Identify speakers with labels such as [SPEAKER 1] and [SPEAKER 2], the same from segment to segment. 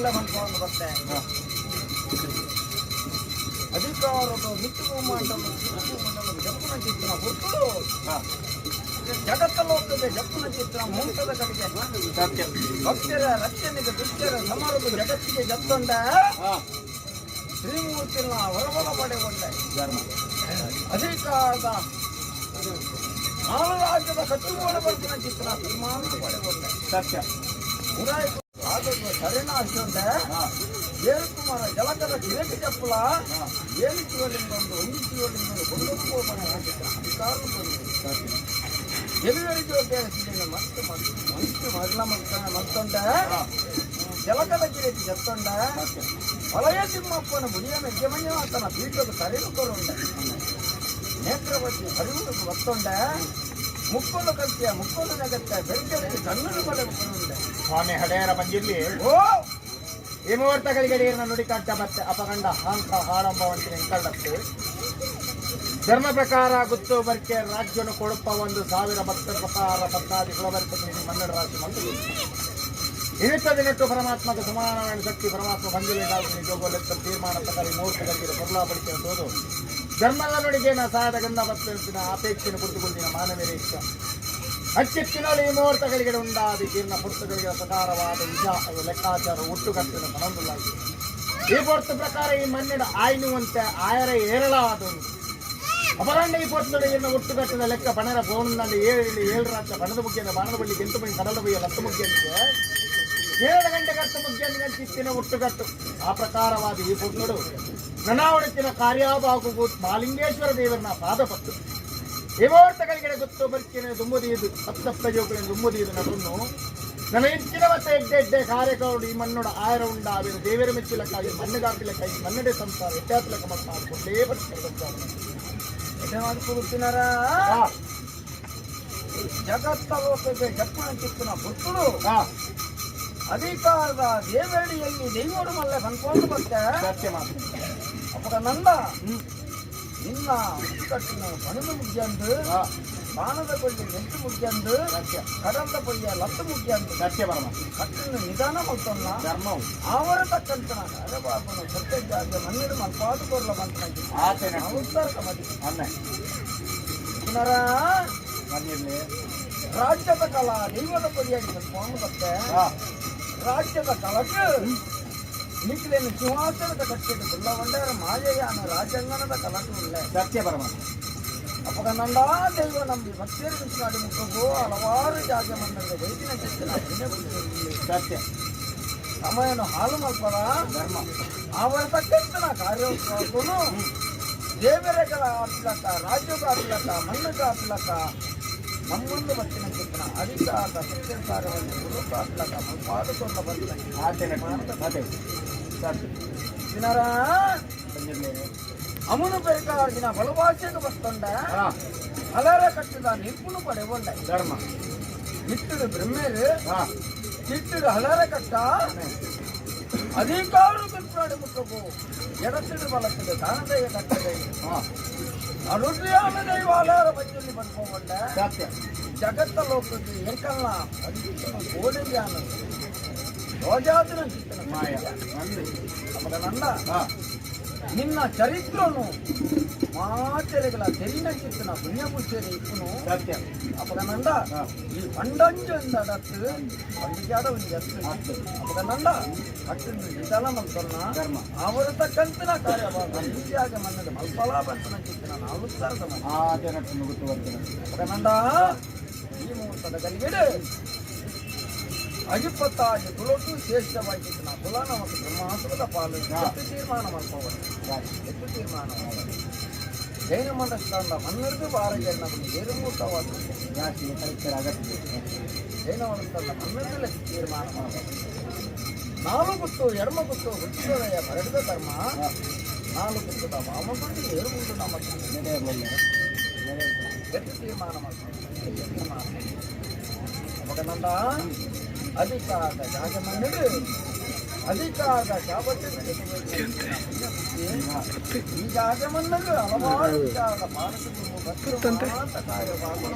[SPEAKER 1] ಮಲ್ಲೆ ಮನ್ಪವೊಂದು ಬತ್ತೆ. ಅಧಿಕಾರದ ಮಿತ್ತು ಮಂಡಲ ಮಂಡಲ ಜಪ್ಪುನ ಚಿತ್ರ ಪುರ್ತುಡು ಜಗತ್ತ ಲೋಕದ ಜಪ್ಪುನ ಚಿತ್ರ ಮುಂತದ ಕಡೆಗೆ ಭಕ್ತರ ರಕ್ಷಣೆಗೆ ದುಷ್ಟರ ಸಮರದ ಜಗತ್ತಿಗೆ ಜತ್ತೊಂಡ ಶ್ರೀಮೂರ್ತಿನ ಹೊರಬಲ ಪಡೆಗೊಂಡೆ. ಅಧಿಕಾರದ ನಾಲು ರಾಜ್ಯದ ಕಟ್ಟುಗೋಡ ಬರ್ತಿನ ಚಿತ್ರ ತೀರ್ಮಾನ ಪಡೆಗೊಂಡೆ. ಉರಾಯ್ತು ಆದದ್ದು ಸರಿನ ಅಷ್ಟೊಂಡೆ. ಏರುಕುಮಾರ ಜಲಕದ ಕಿರಟಿ ಚಪ್ಪಲ ಏಳು ಶಿವಲಿಂಗೊಂದು, ಒಂದು ಶಿವಲಿಂಗೊಂದು ಕೊಂಡೊಂದು ಹೋಗೋಣ ಚಿತ್ರ ಅಧಿಕಾರ ಬಂದಿದೆ. ಎದುರಿಗೆ ಮತ್ತೆ ಮನುಷ್ಯ ಮರಳ ಮತ್ತೊಂಡ ಜಲಕದ ಕಿರೀಟಿ ಜತ್ತೊಂಡ ವಲಯ ತಿಮ್ಮಪ್ಪನ ಬುಡಿಯ ಮೆಜ್ಜಮಂಜನಾಥನ ಪೀಠದ ಕರೆದು ಕೊರುಂಡ ನೇತ್ರವತಿ ಹರಿವುದು ಒತ್ತೊಂಡ ಮುಕ್ಕೋಲು ಕಲ್ತಿಯ ಮುಕ್ಕೋಲು ನಗತ್ತ ಬೆಳಗ್ಗೆ ಕಣ್ಣು ಬಲೆ ಕೊರುಂಡೆ.
[SPEAKER 2] ಸ್ವಾಮಿ ಹಡೆಯರ ಬಂದಿರ್ಲಿ.
[SPEAKER 1] ಓ.
[SPEAKER 2] ಈ ಮುಹೂರ್ತಗಳಿಗೆ ನೀರಿನ ನುಡಿ ಕಟ್ಟ ಬತ್ತೆ ಅಪಗಂಡ ಹಾಂಕ ಹಾಡಂಬವಂತಿನ ಎಂಕಳ್ಳತ್ತು ಧರ್ಮ ಪ್ರಕಾರ ಗುತ್ತು ಬರ್ಕೆ ರಾಜ್ಯನು ಕೊಡುಪ 1000 ಭಕ್ತರ ಪ್ರಕಾರ ಪತ್ತಾದಿ ಕುಲಬರ್ತಕ್ಕೆ ಮನ್ನಡ ರಾಶಿ ಮಂದು ಇನಿತ ದಿನಟ್ಟು ಪರಮಾತ್ಮಕ ಸಮಾನವಾದ ಶಕ್ತಿ ಪರಮಾತ್ಮ ಬಂದಿಲ್ಲ. ಜೋಗೋಲೆತ್ತ ತೀರ್ಮಾನ ಪ್ರಕಾರ ಈ ಮುಹೂರ್ತಗಳಿಗೆ ಕೊರ್ಲಾ ಬಡಿಕೆ ತೋದು ಧರ್ಮದ ನುಡಿಗೆ ನ ಸಾಯದ ಗಂಧ ಬತ್ತಿನ ಅಪೇಕ್ಷೆಯನ್ನು ಕುರಿತುಕೊಂಡಿನ ಮಾನವೀಯ ಇಷ್ಟ ಅಚ್ಚಿತ್ತಿನಲ್ಲಿ ಈ ಮುಹೂರ್ತಗಳಿಗೆ ಉಂಡಾದಿ ಜೀರ್ಣ ಪುರ್ತಗಳಿಗೆ ಪ್ರಕಾರವಾದ ನಿಜ ಲೆಕ್ಕಾಚಾರ ಒಟ್ಟುಗಟ್ಟಿನ ಪಣಂದುಲ್ಲಾಗಿ ಈ ಪೊರ್ತು ಪ್ರಕಾರ ಈ ಮಣ್ಣಿನ ಆಯ್ನುವಂತೆ ಆಯರ ಏರಳವಾದವನು ಅಪರಾಂಡ ಈ ಪೊರ್ತುಗಳಿಗೆ ಒಟ್ಟುಗಟ್ಟಿದ ಲೆಕ್ಕ ಪಣರ ಬೋನಲ್ಲಿ ಏಳು ಏಳು ರಾಜ್ಯ ಬಣದ ಮುಖ್ಯ ಬಾಣದ ಬಳ್ಳಿ ಗೆಂತು ಬಳ್ಳಿ ಕಡಲ ಬಯ್ಯ ಲತ್ತು ಮುಖ್ಯನಿಗೆ 7 ಗಂಟೆ ಕಟ್ಟು ಮುಖ್ಯನಿಗೆ ಚಿತ್ತಿನ ಒಟ್ಟುಗಟ್ಟು ಆ ಪ್ರಕಾರವಾದ ಈ ಪೊರ್ನುಡು ನನಾವಡತ್ತಿನ ಕಾರ್ಯಾಬಾಗು ಮಾಲಿಂಗೇಶ್ವರ ದೇವರನ್ನ ಪಾದಪತ್ತು ಇವರ್ತಗಳಿಗೆ ಗೊತ್ತು ಬರ್ಕಿನ ದುಮ್ಮದಿಯದು ಸಪ್ತ ಜೋಕುಲಿನ ದುಮ್ಮದಿಯದು ನಟನ್ನು ನನ್ನ ಹೆಚ್ಚಿನ ಮತ್ತೆ ಎಡ್ಡೆ ಎಡ್ಡೆ ಕಾರ್ಯಕರುಡು ಈ ಮಣ್ಣೋಡ ಆಯರ ಉಂಡ ಅವಿನ ದೇವರ ಮೆಚ್ಚಿಲಕ್ಕಾಗಿ ಮಣ್ಣುಗಾಪಿಲಕ್ಕಾಗಿ ಮನ್ನಡೆ ಸಂಸಾರ ಎಟ್ಟಾತಿಲಕ್ಕ ಮತ್ತ ಕೊಂಡೇ ಬರ್ತಾರೆ ಸಂಸಾರ.
[SPEAKER 1] ಎಡೆ ಕೂರುತ್ತಿನಾರ ಜಗತ್ತ ಲೋಕಕ್ಕೆ ಜಪ್ಪುನ ಚಿತ್ತನ ಪುರ್ತುಡು ಅಧಿಕಾರದ ದೇವರಡಿಯಲ್ಲಿ ದೈವಡು ಮಲ್ಲೆ ಬಂದ್ಕೊಂಡು ಬತ್ತೆ.
[SPEAKER 2] ಸತ್ಯ ಮಾತು.
[SPEAKER 1] ಅಪ್ಪಗ ನಂದ ನಿನ್ನ ಕಟ್ಟಿನ ಪಣದು ಮುಗ್ಯಂದು ಬಾಣದ ಕೊಳ್ಳಿ ನೆಟ್ಟು ಮುಗ್ಯಂದು ಕಡಂದ ಪೊಯ್ಯ ಲತ್ತು ಮುಗ್ಯಂದು
[SPEAKER 2] ಸತ್ಯ ಪರಮ.
[SPEAKER 1] ಕಟ್ಟಿನ ನಿಧಾನ ಮಲ್ತೊನ್ನ
[SPEAKER 2] ಧರ್ಮವು
[SPEAKER 1] ಆವರ ತಕ್ಕಂತನ ಅರಬಾಪನ ಸತ್ಯ ಜಾಗ ಮಣ್ಣಿಡು ಮಲ್ಪಾದು ಕೊರ್ಲ ಬಂತನ
[SPEAKER 2] ಆತನ
[SPEAKER 1] ಉತ್ತರ ಮದಿ
[SPEAKER 2] ಅನ್ನ
[SPEAKER 1] ಪುನರ
[SPEAKER 2] ಬಂದಿರ್ಲಿ.
[SPEAKER 1] ರಾಜ್ಯದ ಕಲಾ ದೈವದ ಕೊಡಿಯಾಗಿ ಬಂದ್ಕೊಂಡು ಬತ್ತೆ. ರಾಜ್ಯದ ಕಲಕ್ಕೆ ನಿಖಿಲೇನು ಸಿಂಹಾಸನದ ಕಟ್ಟಿಟ್ಟು ಗುಲ್ಲವಂಡರ ಮಾಯೆಯಾನ ರಾಜಂಗಣದ ಕಲಕು ಇಲ್ಲ.
[SPEAKER 2] ಸತ್ಯ ಪರಮ.
[SPEAKER 1] ಅಪ್ಪಗ ನಂದಾ ದೈವ ನಂಬಿ ಭಕ್ತಿಯರು ಬಿಸಿನಾಡಿ ಮುಖಕ್ಕೂ ಹಲವಾರು ಜಾಗ ಮಂಡಲದ ವೈದಿನ ಚಿತ್ತಿನ ಪುಣ್ಯ ಬುದ್ಧಿ.
[SPEAKER 2] ಸತ್ಯ.
[SPEAKER 1] ಸಮಯನು ಹಾಲು ಮಲ್ಪದ
[SPEAKER 2] ಧರ್ಮ.
[SPEAKER 1] ಅವರ ತಕ್ಕಂತನ ಕಾರ್ಯೋತ್ಸವಕ್ಕೂ ದೇವರಗಳ ಆಪ್ಲಕ ರಾಜ್ಯದ ಆಪ್ಲಕ ಮಣ್ಣದ ಆಪ್ಲಕ ನಮ್ಮೊಂದು ಬತ್ತಿನ ಚಿತ್ತನ ಅಧಿಕಾರದ ಸತ್ಯಸಾರವನ್ನು ಗುರು ಆಪ್ಲಕ ಮಲ್ಪಾದುಕೊಂಡ ಬಂದ
[SPEAKER 2] ಆತನ ಅದೇ ಸತ್ಯ.
[SPEAKER 1] ದಿನರ
[SPEAKER 2] ಬಂದಿರ್ಲಿ.
[SPEAKER 1] ಅಮುನು ಬೇಕಾಗಿನ ಬಲಭಾಷೆಗೆ ಬಸ್ತೊಂಡ ಅಲರ ಕಟ್ಟಿದ ನಿರ್ಪುಣು ಪಡೆಗೊಂಡ
[SPEAKER 2] ಧರ್ಮ.
[SPEAKER 1] ಇಟ್ಟುಡು ಬ್ರಹ್ಮೇರು ಚಿಟ್ಟುಡು ಹಲರ ಕಟ್ಟ ಅಧಿಕಾರ ಬಿಟ್ಟಾಡಿ ಮುಟ್ಟಕು ಎಡತ್ತಿಡು ಬಲತ್ತಿಡು ದಾನದೈವ ಕಟ್ಟದೆ ಅರುದ್ರಿಯಾಮ ದೈವ ಅಲಾರ ಬಚ್ಚಲ್ಲಿ ಬಂದ್ಕೊಂಡ
[SPEAKER 2] ಸತ್ಯ.
[SPEAKER 1] ಜಗತ್ತ ಲೋಕಕ್ಕೆ ಎಂಕಲ್ಲ ಅಂಜಿತನ ಕೋಡಿಯಾನ ರೋಜಾದಿನ ಚಿತ್ತನ
[SPEAKER 2] ಮಾಯ ನಂದು.
[SPEAKER 1] ಅಪ್ಪಗ ನಂದ ನಿನ್ನ ಚರಿತ್ರನು ಮಾತೆರೆಗಳ ತೆರಿನ ಚಿತ್ತನ ಪುಣ್ಯಪುಷ್ಯರಿ ಇಪ್ಪುನು.
[SPEAKER 2] ಸತ್ಯ.
[SPEAKER 1] ಅಪ್ಪಗ ನಂದ ಈ ಪಂಡಂಜೊಂದು ಅಡತ್ತು ಪಂಡಿಜಾದ ಒಂದು ಎತ್ತು. ಅಪ್ಪಗ ನಂದ ಕಟ್ಟಿನ ನಿಧಾನ ಮಂತೊನ್ನ
[SPEAKER 2] ಧರ್ಮ.
[SPEAKER 1] ಅವರ ತಕ್ಕಂತಿನ ಕಾರ್ಯಭಾಗ ಈಸಿಯಾಗ ಮನ್ನದ ಮಲ್ಪಲಾ ಬಂತನ ಚಿತ್ತನ ನಾಲುತ್ತಾರದ ಮನ.
[SPEAKER 2] ಆತನ ಮುಗುತ್ತು ಬರ್ತೀನಿ.
[SPEAKER 1] ಅಪ್ಪಗ ನಂದ ಈ ಮುಹೂರ್ತದ ಗಲಿಗೆಡು ಅಜಿಪತ್ತಾಜಿ ಕುಲಟು ಶ್ರೇಷ್ಠವಾಗಿತ್ತು ಕುಲ ನಮಕ್ ಬ್ರಹ್ಮಾಸುರದ ಪಾಲು ಎತ್ತು ತೀರ್ಮಾನ ಮಲ್ಪವರು ಎತ್ತು ತೀರ್ಮಾನ ಮಾಡವರು ಜೈನ ಮಂಡಸ್ಥಾನದ ಮನ್ನಿರ್ದು ಬಾರಜನ್ನವನ್ನು ಏರುಮೂರ್ತವಾದ
[SPEAKER 2] ಜಾಸ್ತಿ ಕರೆಕ್ಟರ್ ಅಗತ್ಯ.
[SPEAKER 1] ಜೈನ ಮಂಡಸ್ಥಾನದ ಮನ್ನಿರ್ದು ಲೆಕ್ಕ ತೀರ್ಮಾನ ಮಾಡಬಹುದು. ನಾಲು ಗುತ್ತು ಎಡಮ ಗುತ್ತು ಹುಟ್ಟಿದೊಡೆಯ ಬರಡಿದ ಧರ್ಮ ನಾಲು ಗುತ್ತದ ವಾಮಗುಂಡಿ ಏರುಗುಂಡು ನಮ್ಮ ಎತ್ತು ತೀರ್ಮಾನ ಮಾಡ್ತಾರೆ ಎತ್ತು ತೀರ್ಮಾನ. ಅವಾಗ ನಂದ ಅಧಿಕಾರದ ಜಾಗ ಮನ್ನಿಡು ಅಧಿಕಾರದ ಜಾಬತ್ತು ಈ ಜಾಗ ಮನ್ನದು ಹಲವಾರು ವಿಚಾರದ ಭಾರತ ಭಕ್ತರು ಮಾತ ಕಾರ್ಯವಾಗಲು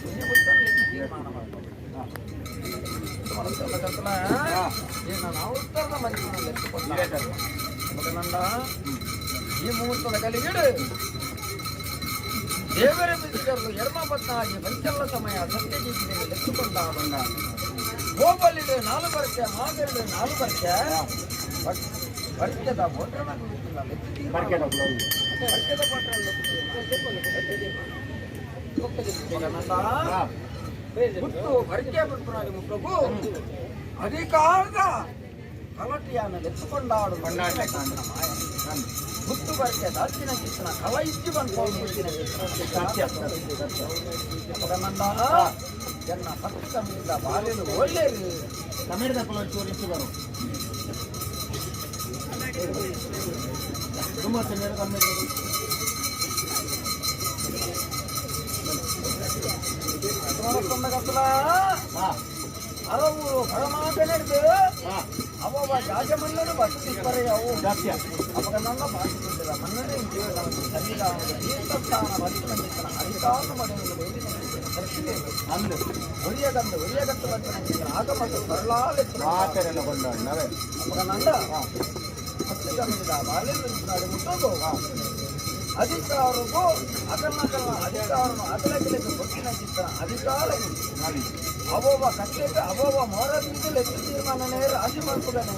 [SPEAKER 1] ಪುಣ್ಯಪುತ್ರನಲ್ಲಿ ತೀರ್ಮಾನ ಮಾಡ್ತಾರೆ. ಉತ್ತರದ ಮರಿಪುನ ಮಗನಂದ ಈ ಮುಹೂರ್ತದ ಕಲಿಗಿಡು ದೇವರ ಬಿಸಿಗರಲು ಎರ್ಮಪತ್ನಾಗಿ ಪಂಚಲ್ಲ ಸಮಯ ಸತ್ಯಜೀವಿಗೆ ಎತ್ತುಕೊಂಡ ಬಂದ ಗೋಪಲ್ಲಿಡು ನಾಲು ಬರ್ಕೆ ಮಾಗರಡು ನಾಲು ಬರ್ಕೆ ಬರ್ಕೆದ ಬೋಟ್ರನ
[SPEAKER 2] ಬರ್ಕೆದ
[SPEAKER 1] ಬರ್ಕೆದ ಬೋಟ್ರಲ್ಲ ಮಗನಂದ ಗುಟ್ಟು ಬರ್ಕೆ ಬಿಡ್ಪುನಾಡಿ ಮುಟ್ಟಗು ಅಧಿಕಾರದ ಕಲಟಿಯನ್ನು ಎತ್ತುಕೊಂಡಾಡು ಮಾಯ ಗುತ್ತು ಬರ್ಕೆ ದಾಚಿನ ಕಿತ್ತನ ಕಲ ಇಜ್ಜಿ ಬಂದು ಮಗನಂದ ಎನ್ನ ಸಪ್ತಮಿಂದ ಬಾಲ್ಯದ ಒಳ್ಳೆಯದು
[SPEAKER 2] ತಮಿಳ್ದ ಕುಲ ಚೂರು ಇಂಚು ಬರು ತುಂಬ ತಮಿಳು ತಮಿಳು
[SPEAKER 1] ಅರವು ಪರಮಾತನೆಡ್ದು ಅವವ ಜಾಜಮನ್ನನು ಬಸ್ತಿಪ್ಪರೆ ಅವು
[SPEAKER 2] ಜಾಸ್ತಿ
[SPEAKER 1] ಅವಾಗ ನನ್ನ ಭಾಷೆಗಳ ಮನ್ನಣೆ ಸನ್ನಿಧಾನದ ತೀರ್ಥಸ್ಥಾನ ಬದುಕಿನ ಅಧಿಕಾರ ಮನೆಯನ್ನು
[SPEAKER 2] ಅಂದು
[SPEAKER 1] ಒರಿಯಗಂದು ಒರಿಯಗತ್ತು ಬಂದ ಆಗಮತ್ತು ಸರಳಾಲೆತ್ತು
[SPEAKER 2] ಆಚರಣೆ ಕೊಂಡಾಡಿನವೇ
[SPEAKER 1] ಅವಾಗ ನಂದ ಹತ್ತು ಗಂಧ ಬಾಲ್ಯದ ಮುಟ್ಟೋದು ಅಧಿಕಾರಕ್ಕೂ ಅಕಲ್ನಕಲ್ನ ಅಧಿಕಾರನು ಅಕಲಕಲಿಗೆ ಗೊತ್ತಿನ ಚಿತ್ರ ಅಧಿಕಾರ ಅವವ ಕಟ್ಟೆಗೆ ಅವವ ಮೋರದಿಂದ ಲೆಕ್ಕ ತೀರ್ಮಾನನೇ ರಾಜಿ ಮಾಡ್ಕೊಡನೆ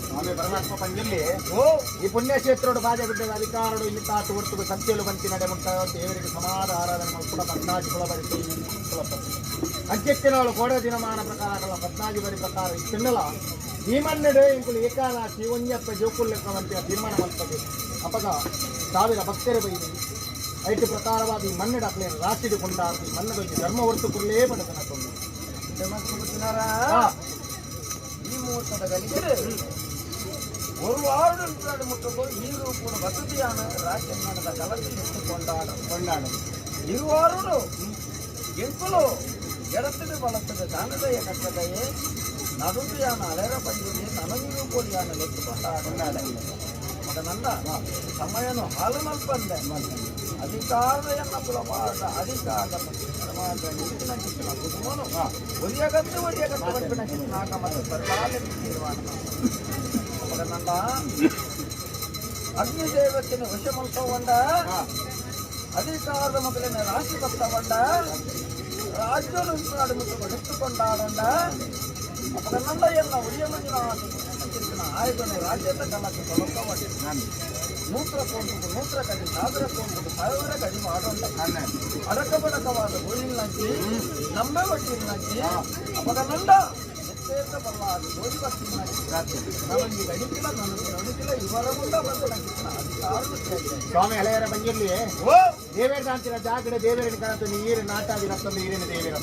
[SPEAKER 2] ಸ್ವಾಮಿ ಪರಮಾತ್ಮ ಪಂಜುರ್ಲಿ
[SPEAKER 1] ಓ
[SPEAKER 2] ಈ ಪುಣ್ಯಕ್ಷೇತ್ರೋಡು ಬಾಜೆ ಬಿಡ್ಡದ ಅಧಿಕಾರಡು ಇಲ್ಲಿ ತಾತು ಒರ್ತುಗು ಸತ್ಯಲು ಬಂತಿ ನಡೆ ಮುಟ್ಟ ದೇವರಿಗೆ ಸಮಾನ ಆರಾಧನೆ ಮಲ್ಪುಡ ಪದ್ನಾಜಿ ಕುಲ ಬರಿತು ಅಜ್ಜಕ್ಕಿನವಳು ಕೋಡ ದಿನಮಾನ ಪ್ರಕಾರ ಕಲ್ಲ ಪದ್ನಾಜಿ ಬರಿ ಪ್ರಕಾರ ಇತ್ತಿನ್ನಲ ಈ ಮಣ್ಣೆಡೆ ಇಂಕುಲು ಏಕಾರಾಶಿ ಒಂಜಪ್ಪ ಜೋಕುಲ್ಲೆಕ್ಕವಂತೆ ತೀರ್ಮಾನ ಮಲ್ಪದೆ ಅಪಗ ಸಾವಿರ ಭಕ್ತರ ಬೈದಿ ಐಟು ಪ್ರಕಾರವಾದ ಈ ಮಣ್ಣೆಡ ಅಕ್ಲೇನು ರಾಶಿಡು ಕೊಂಡಾರ್ದು ಈ ಮಣ್ಣದೊಂದು ಧರ್ಮ ಹೊರತು ಕುರ್ಲೇ ಪಡೆದನ ತೊಂದು
[SPEAKER 1] ಗೊತ್ತಿನಾರ ಈ ಮುಹೂರ್ತದ ಗಲಿಗೆ ஒரு வாரம் முட்டுக்கோ ஈரு கூட வசதியான ராஜ்யமான கலத்தில் நின்று கொண்டாடும்
[SPEAKER 2] ಕೊಂಡಾಡದು
[SPEAKER 1] ಇರುವಾರು ಎಂಕುಲು ಎಡತ್ತಿಡು ಬಲತ್ತಿಡು ದಾನದಯ ಕಟ್ಟದಯೇ ನಡುವಿಯಾನ ಅಲೆರ ಪಂಜಿಗೆ ನನಗಿರು ಕೋಡಿಯಾನ ಲೆತ್ತುಕೊಂಡಾಡ ಮಗನಂದ ಸಮಯನು ಹಾಲು ಮಲ್ಪಂದೆ ಅಧಿಕಾರಯನ್ನ ಕುಲಮಾಡ ಅಧಿಕಾರ ನಿಂತಿನ ಕಿತ್ತನ ಕುಟುಂಬನು ಒರಿಯಗತ್ತು ಒರಿಯಗತ್ತು ಬರ್ಪಿನ ಕಿತ್ತನಾಕ ಮತ್ತು ಬರ್ಲಾಲೆ ತೀರ್ಮಾನ ಮಗನಂದ ಅಗ್ನಿದೇವತಿನ ವಶಮಲ್ಪಗೊಂಡ ಅಧಿಕಾರದ ಮೊದಲಿನ ರಾಶಿ ಬತ್ತವಂಡ ರಾಜ್ಯನು ಎತ್ತುಕೊಂಡಾಡಂಡ ಅಪಗನಂದ ಎಲ್ಲ ಉರಿಯ ಮಂಜುನಾಥ ಆಯುಧನು ರಾಜ್ಯದ ಕಲಕ್ಕೆ ತೊಲಕವಂಡ ನೂತ್ರ ಕೋಂಟುకు ನೂತ್ರ ಕಡಿ ಸಾವಿರ ಕೋಂಟುకు ಸಾವಿರ ಕಡಿ ಮಾಡೋಂಡ ಅಡಕಬಡಕವಾದ ಊರಿನಂಚಿ ನಂಬೆ ಒಟ್ಟಿನಂಚಿ ಅಪಗನಂದ ಎತ್ತೇರ್ದ ಬಲ್ಲಾದ ಗೋಧಿ ಬತ್ತಿನಂಚಿ ನಮಗೆ ಗಡಿಕಿಲ್ಲ ನನಗೆ ನಡುಕಿಲ್ಲ ಇವರ ಮುಂದ ಬಂದ ಅಧಿಕಾರನು ಸೇರಿದೆ.
[SPEAKER 2] ಸ್ವಾಮಿ ಹಳೆಯರ ಬಂದಿರ್ಲಿ
[SPEAKER 1] ಓ
[SPEAKER 2] ದೇವೇರ ದಾಂತಿನ ಜಾಗಡೆ ದೇವೇರನ ಕಣತು ನೀರು ನಾಟಾದಿ ರತ್ತೊಂದು ಈರಿನ ದೇವೇರ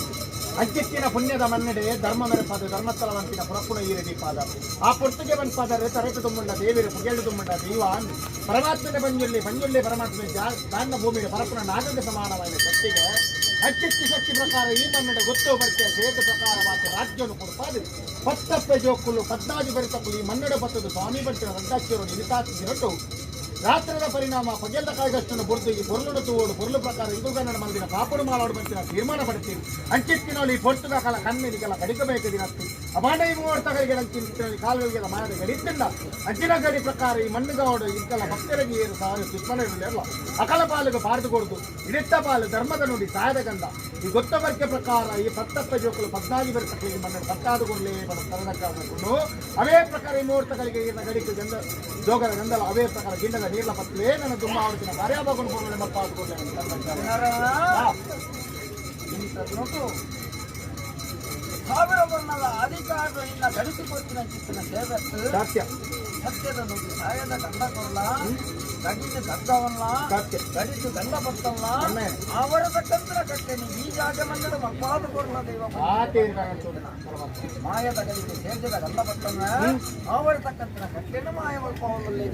[SPEAKER 2] ಅಂಚಿತ್ತಿನ ಪುಣ್ಯದ ಮನ್ನಡೆ ಧರ್ಮ ಮೆರಪಾದ ಧರ್ಮಸ್ಥಳವಂತಿನ ಪುರಪುಣ ಈರ ದೀಪಾದ ಆ ಪೊರ್ತುಗೆ ಬಂಪಾದರೆ ತರಟು ತುಂಬುಂಡ ದೇವೇರು ಪುಗೆಳು ತುಂಬುಂಡ ದೈವ ಅಂದು ಪರಮಾತ್ಮನ ಬಂಜುರ್ಲಿ ಬಂಜುರ್ಲಿ ಪರಮಾತ್ಮ ದಾಂಡ ಭೂಮಿಯ ಪರಪುಣ ನಾಗಕ್ಕೆ ಸಮಾನವಾದ ಶಕ್ತಿಗೆ ಅಚ್ಚಿತ್ತಿ ಶಕ್ತಿ ಪ್ರಕಾರ ಈ ಮನ್ನಡೆ ಗೊತ್ತು ಬರ್ಕೆ ಸೇತು ಪ್ರಕಾರ ಮಾತ್ರ ರಾಜ್ಯವನ್ನು ಕೊಡುಪಾದು ಪತ್ತಪ್ಪೆ ಜೋಕುಲು ಪದ್ನಾಜಿ ಬರಿತಕ್ಕಲು ಈ ಮನ್ನಡೆ ಬತ್ತದು ಸ್ವಾಮಿ ಬಂಟಿನ ರಂಗಾಕ್ಷಿಯವರು ನಿರಿತಾತಿರಟು ರಾತ್ರದ ಪರಿಣಾಮ ಪಗೆಲ್ದ ಕಾಯ್ಗಷ್ಟನ್ನು ಬುರ್ದು ಈ ಪೊರ್ಲುಡು ತೂವೋಡು ಪೊರ್ಲು ಪ್ರಕಾರ ಇದು ಕನ್ನಡ ಮಲ್ದಿನ ಕಾಪುಡು ಮಾಲಾಡು ಬಂತಿನ ತೀರ್ಮಾನ ಪಡ್ತೀನಿ ಅಂಚಿತ್ತಿನೋಲಿ ಪೊರ್ತುಗ ಕಾಲ ಕಣ್ಣಿಗೆಲ್ಲ ಕಡಿಕಬೇಕು ದಿನತ್ತು ಅಬಾಂಡ ಈ ಮೂವರ್ತಗಳಿಗೆ ಅಂಚಿನ ಕಾಲುಗಳಿಗೆ ಮಾಯದ ಗಡಿತ್ತಿಂದ ಅಂಚಿನ ಗಡಿ ಪ್ರಕಾರ ಈ ಮಣ್ಣುಗಾವಡು ಇಂಕಲ ಭಕ್ತರಿಗೆ ಏರು ಸಾವಿರ ದುಷ್ಮನವಿರಲಿಲ್ಲ ಅಕಲ ಪಾಲಿಗೆ ಪಾರ್ದು ಕೊಡುದು ಇಡಿತ್ತ ಪಾಲು ಧರ್ಮದ ನುಡಿ ಸಾಯದ ಗಂಧ ಈ ಗೊತ್ತ ವರ್ಗ ಪ್ರಕಾರ ಈ ಪತ್ತಪ್ಪ ಜೋಕುಲು ಪದ್ನಾಜಿ ಬರ್ತಕ್ಕಳಿಗೆ ಮಣ್ಣು ಪತ್ತಾದು ಕೊಡಲಿ ತರಣಕ್ಕಾಗಕೊಂಡು ಅವೇ ಪ್ರಕಾರ ಈ ಮುಹೂರ್ತಗಳಿಗೆ ಈನ ಗಡಿಗೆ ಗಂಧ ಜೋಗದ ಗಂಧಲ ಅವೇ ಪ್ರಕಾರ ಗಿಂಡದ ನೀರ್ಲ ಪತ್ತಲೇ ನನ್ನ ತುಂಬ ಆವೃತ್ತಿನ ಕಾರ್ಯಾಭಾಗವನ್ನು ಕೊಡಲಿ ಮಪ್ಪಾದು ಕೊಡಲಿ
[SPEAKER 1] ಇಂಥದ್ದು ಸಾವಿರ ವರ್ಣದ ಅಧಿಕಾರದಿಂದ ಗಳಿಸಿಕೊಟ್ಟಿನ ಚಿತ್ತಿನ ಸೇವೆತ್ತು
[SPEAKER 2] ಸತ್ಯ
[SPEAKER 1] ಸತ್ಯದ ನುಡಿ ಸಾಯದ ಗಂಡ ಕೊಲ್ಲ ಗಡಿತು ಗದ್ದವಲ್ಲ
[SPEAKER 2] ಸತ್ಯ
[SPEAKER 1] ಗಡಿತು ಗಂಡ ಬತ್ತಲ್ಲ
[SPEAKER 2] ಅಮ್ಮೆ.
[SPEAKER 1] ಅವರ ತಕ್ಕಂತರ ಕಟ್ಟೆನಿ ಈ ಜಾಗ ಮಂದಿರ ಮಪ್ಪಾದು ಕೊಡ್ಲ ದೈವ
[SPEAKER 2] ಆ ತೇರು ಪರಮಾತ್ಮ
[SPEAKER 1] ಮಾಯದ ಗಡಿಗೆ ಸೇರಿದ ಗಂಡ ಬತ್ತನ್ನ ಅವರ ತಕ್ಕಂತರ ಕಟ್ಟೆನು ಮಾಯ ಮಲ್ಪವಲ್ಲೇ